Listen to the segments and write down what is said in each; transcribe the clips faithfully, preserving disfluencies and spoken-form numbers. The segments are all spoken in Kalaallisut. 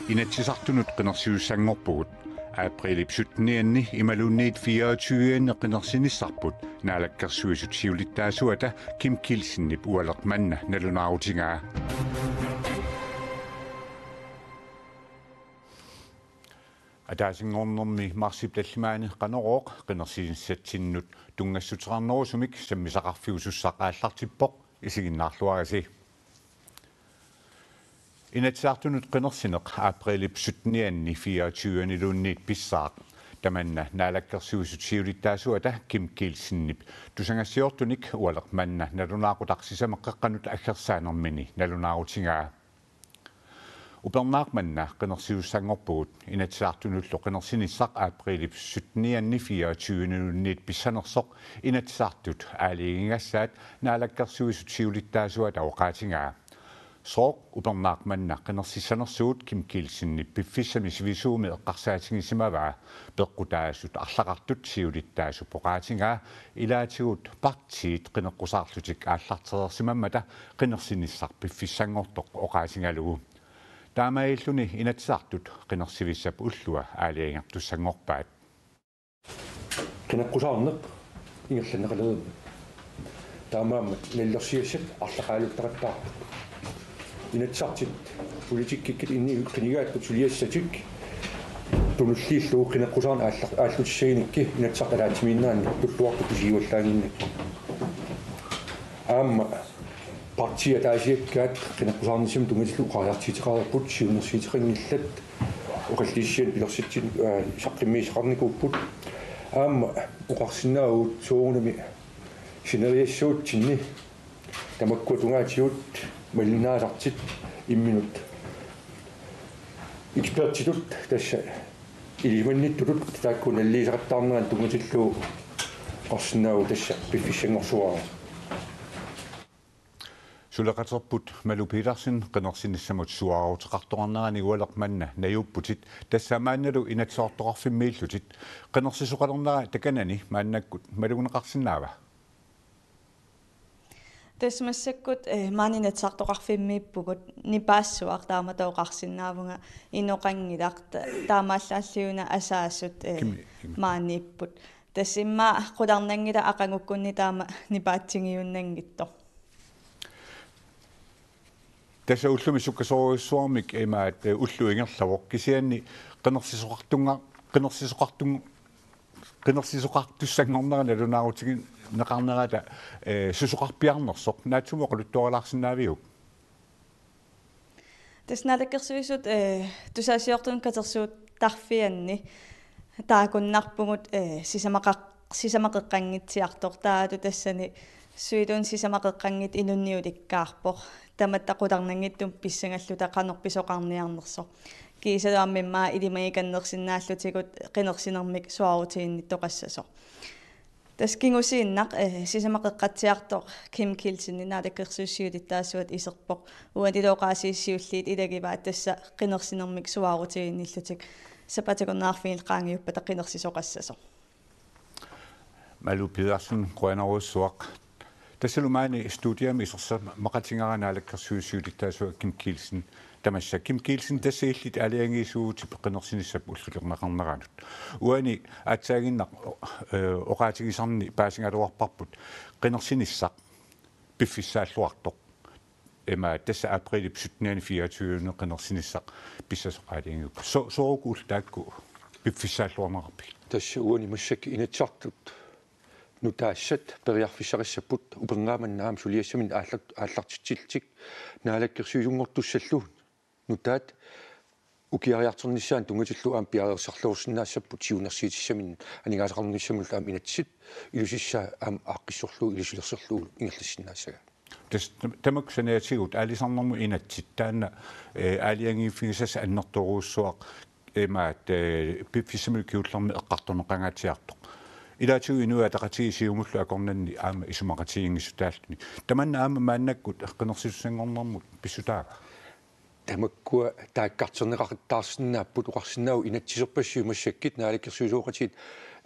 Inatsisartunut qinersisussanngorpugut. Aprilip syttenianni imaluunniit fireogtyvianni qinersinissarput Naalakkersuisut siulittaasuata Kim Kielsenip ualeq manna nalunaarutigaa. Ataasinngornermi marsip tallimaani Qanorooq qinersinissatsinnut tunngassuteqarnerusumik sammisaqarfiusussaq aallartippoq, isiginnaarluarisi. Inatsisartunut qinersineq aprilip syttenianni fireogtyvianiluunniit pissaaq. Tamanna Naalakkersuisut siulittaasuata Kim Kielsenip tusagassiortunik ualeq manna nalunaaqutaq sisamat qeqqanut aggersaanermini nalunaarutigaa. Upernaaq manna qinersisussanngorpugut. Inatsisartunullu qinersinissaq aprilip syttenianni fireogtyveniluunniit pissanersoq Inatsisartut aalajangigassaat Naalakkersuisut siulittaasuata oqaatigaa. Sooq upernaaq manna qinersissanersugut Kim Kielsenip piffissami sivisuumi eqqarsaatigisimavaa peqqutaasut arlaqartut siulittaasup oqaatigaa, ilaatigut partiit qineqqusaarlutik aallartereersimammata qinersinissaq piffissanngortoq oqaatigalugu. Taamaalilluni Inatsisartut qinersivissap ullua aalajangertussanngorpaat. Qineqqusaarneq ingerlanneqalereermat. Taamaammat nalilersugassat arlaqaaluttaqattaarput. Inatsisartut politikkikkut inuit qinigaakkut suliassatik tunulliullugu qineqqusaarneq aalla-, aallutissagunikkit Inatsisartut ataatsimiinneranni tulluartut pisiuallaannginnakku. Aamma partiit ataasiakkaat qineqqusaarnissamut tunngatillugu oqariartuuteqareerput, siunnersuuteqanngillat, oqallisissiat pilersitsinni, aa, saqqummiussaqarnikuupput. Aamma oqarsinnaavugut soorunami sineriassagutsinni tamakkua tungaatigut malinnaasartut imminnut ekspertitut, tassa ilisimannittutut, taakku nalileqattaarnerat tunngatillugu oqarsinnaavugut tassa piffissanngorsuarput. Suleqaterput Malu Petersen qinersinissamut suaaruteqartoqarnerani ualeq manna najuupputit, tassa maannalu Inatsisartoqarfimmiillutit. Qinersisoqalernera takanani maannakkut malugineqarsinnaava? Tassa massakkut, eh, maani Inatsisartoqarfimmiippugut, nipaassuaq taamatut oqarsinnaavunga, inoqanngilaq, ta-, taamaallaalliuna asaasut, eh, kimi, kimi, maaniipput. Tassa immaqa qularnanngilaq aqagukkunni taama nipaatsigiunnanngitsoq. Tassa ullumi sukkasoorujussuarmik imaat, eh, ulloq ingerlavoq, kisianni qinersisoqartunga-, qinersisoqartun-, qinersisoqartussanngornera nalunaarutigineqarnerata, eh, susoqarpiarnersoq naatsumik oqaluttuarilaarsinnaaviuk? Tassa Naalakkersuisut, eh, tusagassiortunut katersuuttarfianni taakunnarpugut, eh, sisamaqar-, sisamat qeqqanngitsiartoq, taava tassani suiluunniit sisamat qeqqanngitsut inunnik ulikkaarpoq. Tamatta qularnanngitsumik pissangalluta qanoq pisoqarniarnersoq. Kiisalu aamma immaqa ilimagikannersinnaallutigu qinersinermik suaarutiginnittoqassasoq. Tassa kingusinnerusoq, eh, sisamat qeqqatsiartoq Kim Kielsen Naalakkersuisut siulittaasuata iserpoq. Uanilu oqaasii siulliit ilagivaat tassa qinersinermik suaarutiginnillutik. Sapaatip akunnerani qaangiuppata qinersisoqassasoq. Malu Petersen, qujanarujussuaq. Tassalu maani studiami isersimaqatigara Naalakkersuisut siulittaasuat Kim Kielsen. Tamassa Kim Kielsen, tassa illit aalajangiisuutip qinersinissap ullulerneqarneranut. Uani aatsaaginnaq, eh, oqaatigisarni paasigaluarparput qinersinissaq piffissaalluartoq. Ima tassa aprilip syttenianni fireogtyveni qinersinissaq pissasoq aalajangiuvoq. So-, sooq ullut taakku piffissaalluarneqarpigit? Tassa uani massakkut Inatsisartut nutaassat periarfissaqassapput, upernaaq manna aamma suliassaminnik aallat-, aallartitsillutik, naalakkersuisunngortussallu nutaat ukiariartornissaanut tunngatillugu aamma piareersarluarsinnaassapput siunnersuutissaminnut aningaasaqarnissamullu aamma inatsisit ilusissaa aamma aaqqissorlugu ilusilersorlugu ingerlassinnaassagaa. Tassa tam-, tamakku saniatigut aalisarnermut inatsit taanna, eh, aalajangiiffigisassaq annertoorujussuaq imaat, eh, piffissami kingullermi eqqartorneqangaatsiartoq. Ilaatigut Inuit Ataqatigiit Siumullu akornanni aamma isumaqatigiinngissutaalluni. Tamanna aamma maannakkut qinersisussanngornermut pissutaava? Tamakkua taakkarterneqartaarsinnaapput, oqarsinnaavoq inatsiserpassuit massakkut naalakkersuisooqatigiit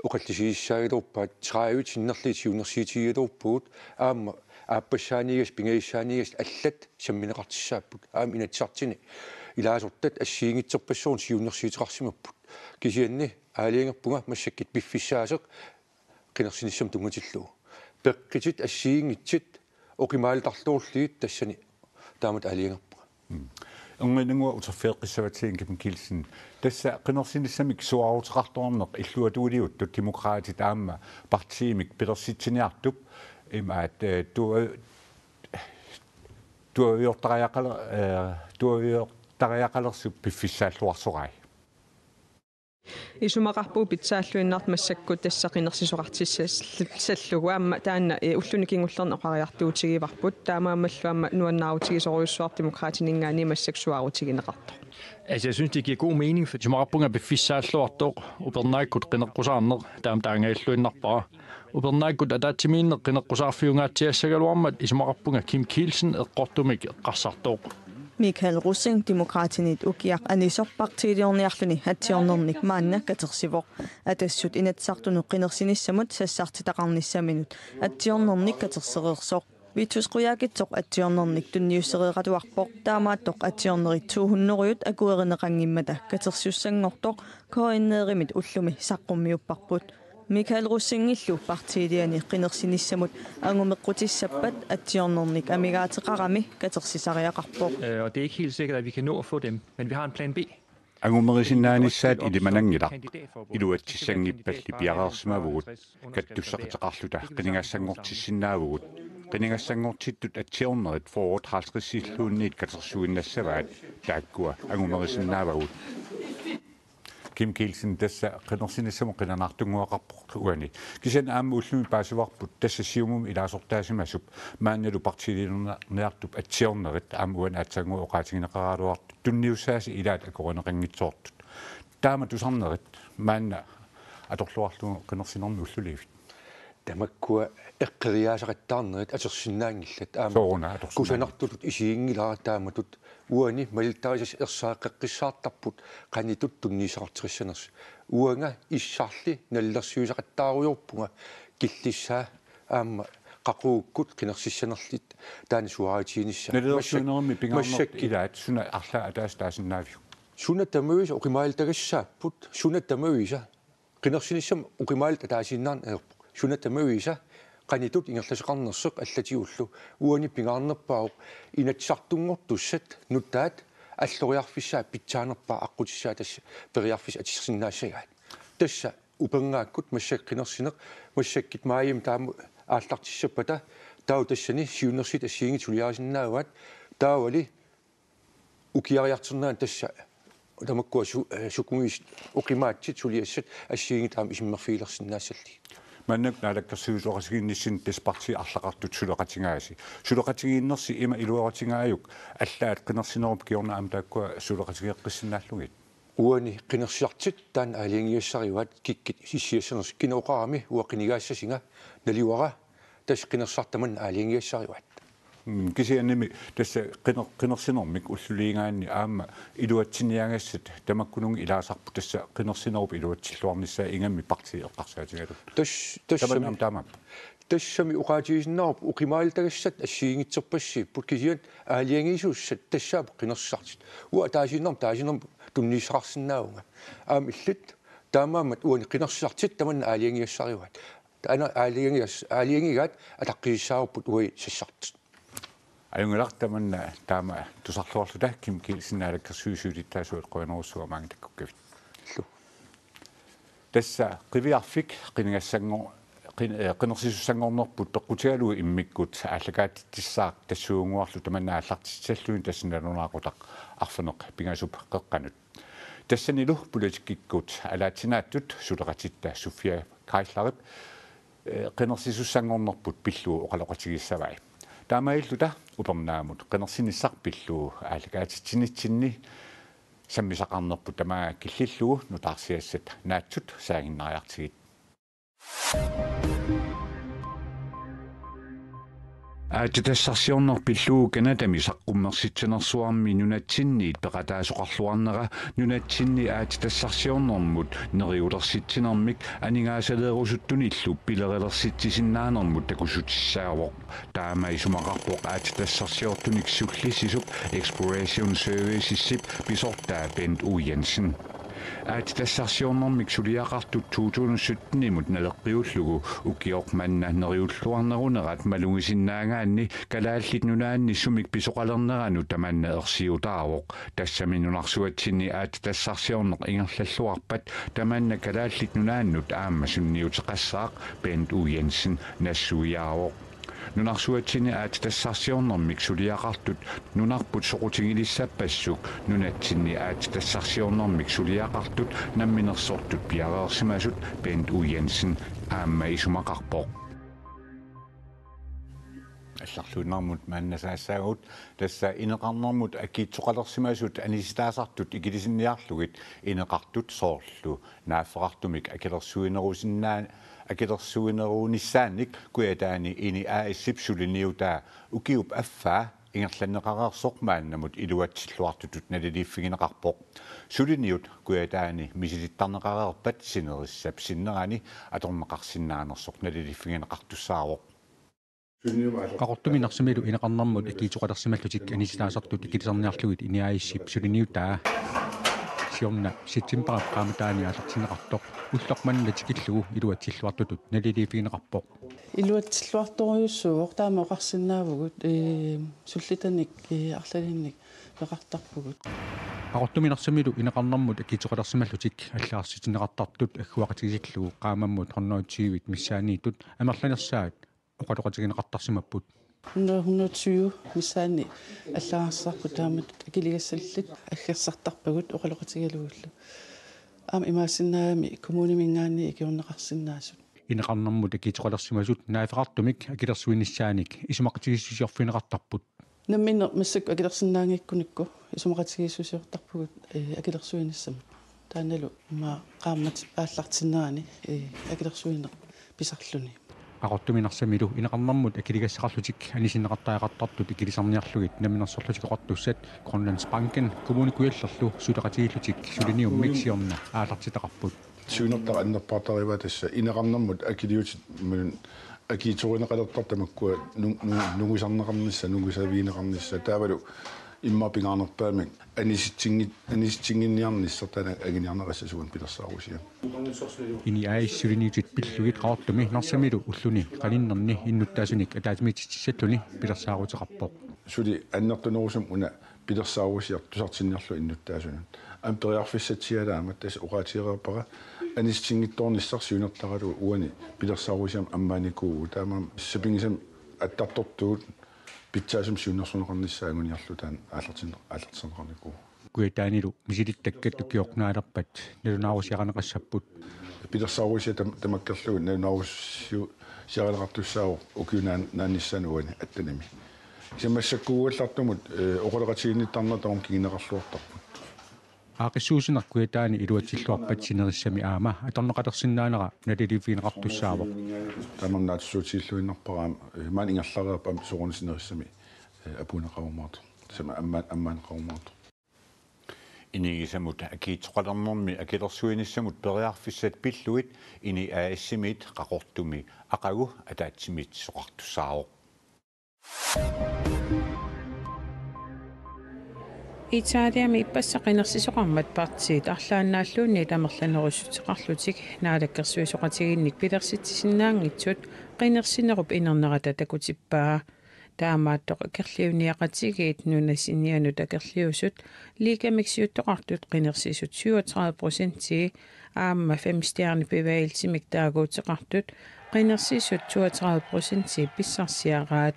Oqallisigissaagaluarpaat, tredive sinnerlugit siunnersuutigigaluarpugut, aamma aappassaaniigassat, pingajussaaneegassat allat sammineqartussaapput. Aamma Inatsisartuni ilaasortat assigiinngitsorpassuarnik siunnersuuteqarsimapput. Kisianni aalajangerpunga massakkut piffissaasoq qinersinissamut tunngatillugu. Peqqutit assigiinngitsut oqimaalutarluarlugit tassani taamatut aalajangerpunga. Mm. Erniinnannguaq uterfigeqqissavatsigit, Kim Kielsen. Tassa qinersinissamik suaaruteqartuarneq illuatungiliuttut Demokraatit aamma partiimik pilersitsiniartup imaat, eh, tua-, tuaviortariaqale-, eh, tuaviortariaqalersup piffissaalluarsorai. Isumaqarpugut pitsaalluinnartoq massakkut tassa qinersisoqartussallugu, aamma taanna, eh, ulluni kingullerni oqariartuutigivarput, taamaammallu aamma nuannaarutigisorujussuarpoq Demokraatininngaanniit massakkut suaarutigineqartoq. Altså, jeg synes, det giver god mening, for isumaqarpunga piffissaalluartoq, upernaakkut qineqqusaarneq taama taangajalluinnarpara. Upernaakkut ataatsimiinneq qineqqusaarfiungaatsiassagaluarmat isumaqarpunga Kim Kielsen eqqortumik eqqarsartoq. Michael Rosing Demokraatinit ukiaq anisoq partiiliorniarluni atsiornernik maanna katersivoq. Atassut Inatsisartunut qinersinissamut sassartitaqarnissaminut atsiornernik katersereersoq. Vittus Qujaukitsoq atsiornernik tunniussereeratuarpoq, taamaattoq atsiornerit to hundrede akuerineqanngimmata katersussanngortoq K N R-imit ullumi saqqummiupparput. Michael Rosingillu partiiliani qinersinissamut angumeqqutissappat atsiornernik amigaateqarami katersisariaqarpoq. Øh, og det er ikke helt sikkert, at vi kan nå at få dem, men vi har en plan B. Angumerisinnaanissaat ilimananngilaq. Iluatsissanngippalli piareersimavugut, kattusseqateqarluta qinigassanngortissinnaavugut. Qinigassanngortittut atsiornerit fyrre halvtredsilluunniit katersuinnassavaat, taakkua angumerisinnaavagut. Kim Kielsen, tassa qinersinissamut qilanaartunnguaqarpoq uani. Kisianni aamma ullumi paasivarput tassa Siumumi ilaasortaasimasup maannalu partiiliorniartup atsiornerit aamma uani aatsaannguaq oqaatigineqaraluartut tunniussaasa ilaat akuerineqanngitsoortut. Taama tusarnerit maanna atorluarlugu qinersinermi ullulivit? Tamakkua eqqoriaasaqattaarnerit atorsinnaanngillat, aamma sooruna atorsinnaanngillat. Kusanartutut isiginngilara taamatut uani malittarisassat ersaaqqeqqissaartarput qanitut tunniussaqarteqassanersut. Uanga issarli nalilersuisaqattaarujoorpunga killissaa aamma qaqugukkut qinersissanerluta taanna suaarutiginissaa. Nalilersuinermi pingaarnertut massakkut ilaat suna arlaat ataaseq taasinnaaviuk? Suna tamaviisa oqimaalutagassaapput, suna tamaviisa qinersinissamut oqimaalutit ataasiinnarneq ajorpoq. Suna tamaviisa qanitut ingerlasoqarnersoq allatigullu. Uani pingaarnerpaavoq Inatsisartunngortussat nutaat alloriarfissaat pitsaanerpaaq aqqutissaa tassa periarfissat atussinnaassagaat. Tassa upernaakkut massakkut qinersineq, massakkut maajimi taama aallartissappata, taava tassani siunnersuutit assigiinngitsut suliarisinnaavaat, taavali ukiariartornerani tassa tamakkua su-, eh, sukumiisut oqimaatsut suliassat assigiinngitsut aamma isummerfigilersinnaassallugit. Maannakkut naalakkersuisooqatigiinnissinni tassa partiit arlaqartut suleqatigaasi. Suleqatigiinnersi ima iluaqutigaajuk, allaat qinersinerup kingorna aamma taakkua suleqatigeeqqissinnaallugit? Uani qinersisartut taanna aalajangigassarivaat kikkut issiassanersut. Kina oqarami uanga qinigaassasunga, naluara, tassa qinersisartut tamanna aalajangigassarivaat. Mm, kisiannimi tassa qiner-, qinersinermik ulluliigaanni aamma iluatsiniagassat tamakkununnga ilaasarput, tassa qinersinerup iluatsilluarnissaa ingammik partiit eqqarsaatigalugu. Tas-, tassami, tamanna aamma taamaappoq. Tassami oqaatigisinnaavarput oqimaalutagassat assigiinngitsorpassuupput, kisianni aalajangiisussat tassaapput qinersisartut. Uanga ataasiinnarmik taasinermut tunniussaqarsinnaavunga. Aamma illit taamaammat uani qinersisartut tamanna aalajangigassarivaat. Taanna aalajangigas-, aalajangigaat ataqqissavarput uagut sassartut. Ajunngilaq, tamanna taama tusarluarluta Kim Kielsen Naalakkersuisut siulittaasuat, qujanarsuaq maanga takkukkavit. Illu. Tassa qiviarfik qinigassanngor-, qin-, eh, qinersisussanngornerput peqqutigalugu immikkut aallakaatitsissaaq tassuugunnguarlu tamanna aallartitsissallugu tassa nalunaaqutaq arfineq-pingasup qeqqanut. Tassanilu politikkikkut alaatsinaatut suleqatitta Sofia Karlslerip, eh, qinersisussanngornerput pillugu oqaloqatigissavai. Taamaalilluta upernaamut qinersinissaq pillugu aallakaatitsinitsinni sammisaqarnerput tamaat killillugu nutaarsiassat naatsut saaginnariartigit. Aatsitassarsiorneq pillugu Canadami saqqummersitsinersuarmi nunatsinniit peqataasoqarluarnera nunatsinni aatsitassarsiornermut neriulersitsinermik aningaasaleerusuttunillu pilerilersitsisinnaanermut takussutissaavoq. Taama isumaqarpoq aatsitassarsiortunik sullissisup Exploration Servicesip pisortaa Bent O. Jensen. Aatsitassarsiornermik suliaqartut to tusind sytten-imut naleqqiullugu ukioq manna neriulluarnerunerat malugisinnaagaanni Kalaallit Nunaanni sumik pisoqalerneranut tamanna ersiutaavoq. Tassami nunarsuatsinni aatsitassarsiorneq ingerlalluarpat tamanna Kalaallit Nunaannut aamma sunniuteqassaaq, Bent O. Jensen nassuiaavoq. Nunarsuatsinni aatsitassarsiornermik suliaqartut nunarput soqutigilissappassuk nunatsinni aatsitassarsiornermik suliaqartut namminersortut piareersimasut Bent O. Jensen aamma isumaqarpoq. Allarluinnarmut maanna saassaagut, tassa ineqarnermut akiitsoqalersimasut anisitaasartut ikilisinniarlugit ineqartut soorlu naaffeqartumik akilersuinerusinnaa-, akilersuinerunissaannik Kujataani INI A/S-ip suliniutaa ukiup affaa ingerlanneqareersoq maannamut iluatsilluartutut naliliiffigineqarpoq. Suliniut Kujataani misilittarneqareerpat sinerissap sinnerani atorneqarsinnaanersoq naliliiffigineqartussaavoq. Qaqortumi Narsamilu ineqarnermut akiitsoqalersimallutik anisitaasartut ikilisarniarlugit INI A/S-ip suliniutaa siorna septembarip qaammataani aallartinneqartoq ulloq manna tikillugu iluatsilluartutut naliliiffigineqarpoq. Iluatsilluartorujussuuvoq, taama oqarsinnaavugut, ee, sullitanik, ee, arlalinnik peqartarpugut. Qaqortumi Narsamilu ineqarnermut akiitsoqalersimallutik allaarsitsinneqartartut agguaqatigisillugu qaammammut hundrede tyve missaanniittut amerlanersaat oqaloqatigineqartarsimapput. Hundrede, hundrede tyve missaanni allaarsisarput, taamatut akiligassallit aggersartarpagut oqaloqatigalugullu. Aamma imaassinnaagami kommuniminngaanniit ikiorneqarsinnaasut. Ineqarnermut akiitsoqalersimasut naaffeqartumik akilersuinissaanik isumaqatigiissusiorfigineqartarput. Nammineq massakkut akilersinnaanngikkunikku isumaqatigiissusiortarpugut, ee, akilersuinissamut. Taannalu immaqa qaammat aallartinnerani, ee, akilersuineq pisarluni. Qaqortumi Narsamilu ineqarnermut akiligassaqarlutik anisinneqartariaqartartut ikilisarniarlugit Namminersorlutik Oqartussat, Grønlandsbanken, Kommune Kujallerlu suleqatigiillutik suliniummik siorna aallartitaqarput. Siunertaq annerpaartarivaa tassa ineqarnermut akiliutit imaluunniit akiitsorineqalertartut tamakkua nu-, nu-, nungusarneqarnissaat, nungusavigineqarnissaat, taavalu immaqa pingaarnerpaamik anisitsinngit-, anisitsinnginniarnissaq taanna anguniarneqassasugut pilersaarusiaq. INI A/S suliniutit pillugit Qaqortumi Narsamilu ulluni qaninnerni innuttaasunik ataatsimiititsissalluni pilersaaruteqarpoq. Suli annertunerusumik una pilersaarusiaq tusartinniarlugu innuttaasunut. Aamma periarfissatsialaammat tassa oqaatigereerpara anisitsinngitsoornissaq siunertaralugu uani pilersaarusiamik ammaanikuuvugut. Taamaammat sapinngisamik attartortugut pitsaasumik siunnersorneqarnissaa anguniarlugu taanna aallartin-, aallartinneqarnikuuvoq. Kujataanilu misilittakkat ukioq naalerpat nalunaarusiarineqassapput. Pilersaarusiaq tam-, tamakkerlugu nalunaarusiu-, siarineqartussaavoq ukiup naan-, naanissaanut uani attenimi. Kisianni massakkuugallartumut, ee, oqaloqatiginnittarneq tamarmi kinguneqarluartarput. Aaqqissuussineq Kujataani iluatsilluarpat sinerissami aamma atorneqalersinnaanera naliliiffigineqartussaavoq. Tamanna naatsorsuutigilluinnarpara aamma, ee, maani ingerlareerpat aamma soorunami sinerissami, ee, apuunneqarumaartoq. Tassami ammaan-, ammaanneqarumaartoq. Inigisamut akiitsoqalernermi akilersuinissamut periarfissat pillugit INI A/S-imiit Qaqortumi aqagu ataatsimiitsoqartussaavoq. Italiami ippassaq qinersisoqarmat partiit arlaannaalluunniit amerlanerussuteqarlutik naalakkersuisooqatigiinnik pilersitsisinnaanngitsut qinersinerup inernerata takutippaa. Taamaattoq akerliuniaqatigiit nunat sanianut akerliusut liigamik siuttoqartut qinersisut syvogtredive procentii aamma femstjernebevægelsimik taaguuteqartut qinersisut toogtredive procentii pissarsiaraat.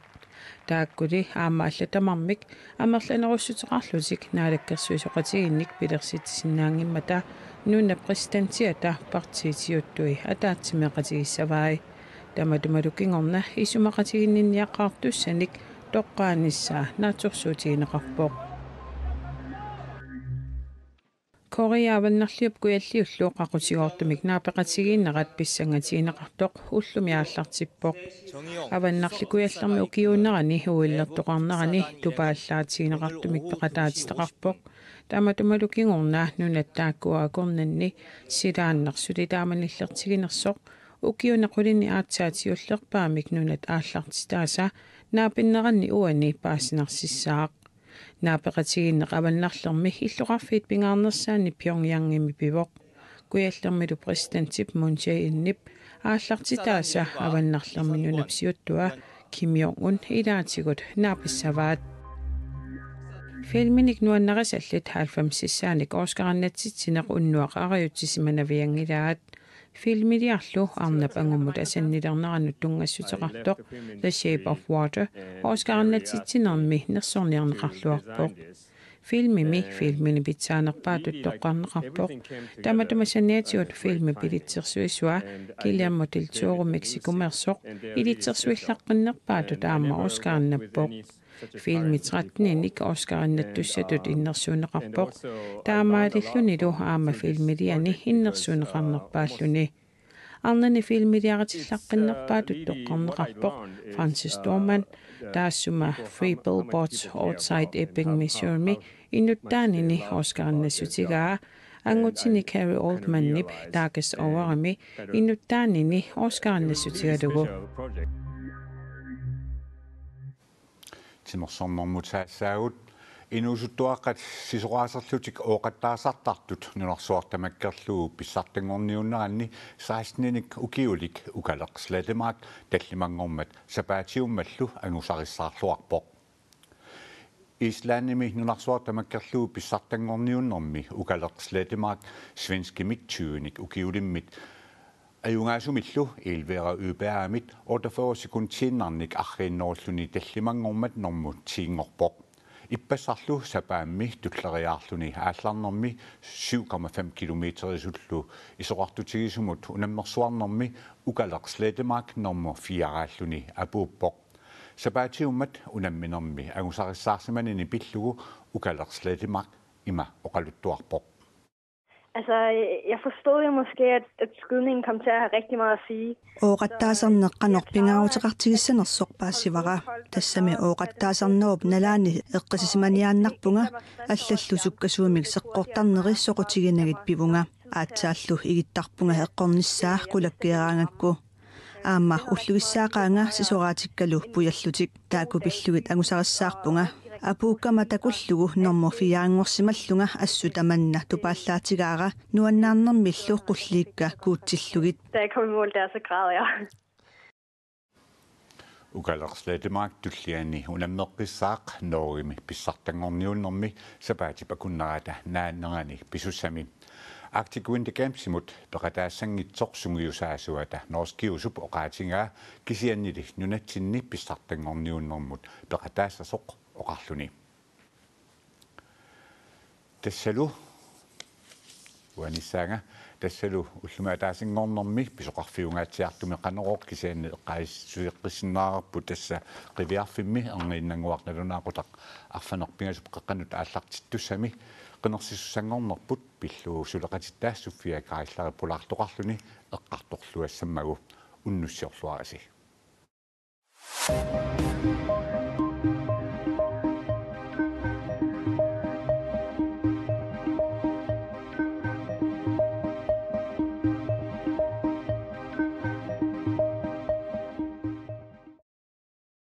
Taakkuli aamma allat tamarmik amerlanerussuteqarlutik naalakkersuisooqatigiinnik pilersitsisinnaanngimmata nunap præsidentiata partiit siuttui ataatsimeeqatigissavai. Tamatumalu kingorna isumaqatiginninniaqqaartussanik toqqaanissaa naatsorsuutigineqarpoq. K Korea Avannarliup Kujalliullu qaqutigoortumik naapeqatigiinnerat pissangatigineqartoq ullumi aallartippoq. Avannarli Kujallermi ukiuunerani uillertoqarnerani tupaallaatigineqartumik peqataatitaqarpoq. Tamatumalu kingorna nunat taakkua akornanni silaannaq suli taama nillertiginersoq ukiuni qulinni aatsaat siullerpaamik nunat aallartitaasa naapinneranni uani paasinarsissaaq. Naapeqatigiinneq avannarlermi illoqarfiit pingaarnersaanni Pyongyangimi pivoq. Kujallermilu præsidentip Moon Jae-inip aallartitaasa avannarlermi nunap siuttua Kim Jong-un ilaatigut naapissavaat. Filminik nuannarisallit halvfemsissaanik Oscarinnatsitsineq unnuaq arajutsisimanavianngilaat. Filmiliarlu arnap angummut asannilerneranut tunngassuteqartoq The Shape of Water Oscarinnatsitsinermi nersorniarneqarluarpoq. Filmimi filmini pitsaanerpaatut toqqarneqarpoq. Tamatuma saniatigut filmip ilitsersuisua Guillermo del Toro Mexicomeersoq ilitsersuillaqqinnerpaatut aamma Oscarinnappoq. Filmi tretteninik Oscarinnattussatut innersuunneqarpoq. Taamaalillunilu aamma filmiliani innersuunneqarnerpaalluni. Arnani filmiliaritillaqqinnerpaatut toqqarneqarpoq Francis Dorman, taassuma Three Billboards Outside Ebbing, Missourimi inuttaanini Oscarinnassutigaa, angutini Gary Oldmanip Darkest Hourimi inuttaanini Oscarinnassutigalugu. Timersornermut saassaagut. Inuusuttuaqqat sisoraaserlutik ooqattaasartartut nunarsuaq tamakkerlugu pissartanngorniunneranni seksteninik ukiulik Ukaleq Slettemark tallimanngormat sapaatiummallu angusarissaarluarpoq. Islandimi nunarsuaq tamakkerlugu pissartanngorniunnermi Ukaleq Slettemark svenskimit tyvenik ukiulimmit ajugaasumillu Elvira Øbergimit otteogfyrre sekundiinnarnik arriinnerulluni tallimanngormat normu tiinngorpoq. Ippassarlu sapaammi tulleriiaarluni aallarnermi syv komma fem kilometerisullu isorartutigisumut unammersuarnermi Ukaleq Slettemark normu fire-raalluni apuuppoq. Sapaatiummat unamminermi angusarissaarsimanini pillugu Ukaleq Slettemark ima oqaluttuarpoq. Altså, jeg forstod jo måske, at, at skydningen kom til at have rigtig meget at sige. Ooqattaasarneq qanoq pingaaruteqartigissanersoq paasivara. Tassami ooqattaasarnerup nalaani eqqissisimaniaannarpunga, allallu sukkasuumik seqqortarneri soqutiginagit pivunga. Aatsaallu igittarpunga eqqornissaa qulakkeeraangakku. Aamma ullugissaaqaanga sisoraatikkalu pujallutik. Taakku pillugit angusarissaarpunga. Apuukkama takullugu normu fire-nngorsimallunga assut tamanna tupaallaatigaara nuannaarnermillu qulliikka kuutsillugit. Da jeg kom i mål der, så græd jeg. Ukaleq Slettemark tulliani unammeqqissaaq Norgemi pissartanngorniunnermi sapaatip akunnerata naanerani pisussami. Arctic Winter Gamesimut peqataassanngitsoq sungiusaasuata norskiusup oqaatigaa kisiannili nunatsinni pissartanngorniunnermut peqataassasoq oqarluni. Tassalu uanissaanga, tassalu ullumi ataasinngornermi pisoqarfiungaatsiartumi Qanorooq kisianni eqqaassuseqqissinnaavarput tassa qiviarfimmi erniinnannguaq nalunaaqutaq arfineq-pingasut qeqqanut aallartittussami qinersisussanngornerput pillugu suleqatitta Sofia Geisler pulaartoqarluni eqqartorluassammagu unnussiorluarisi.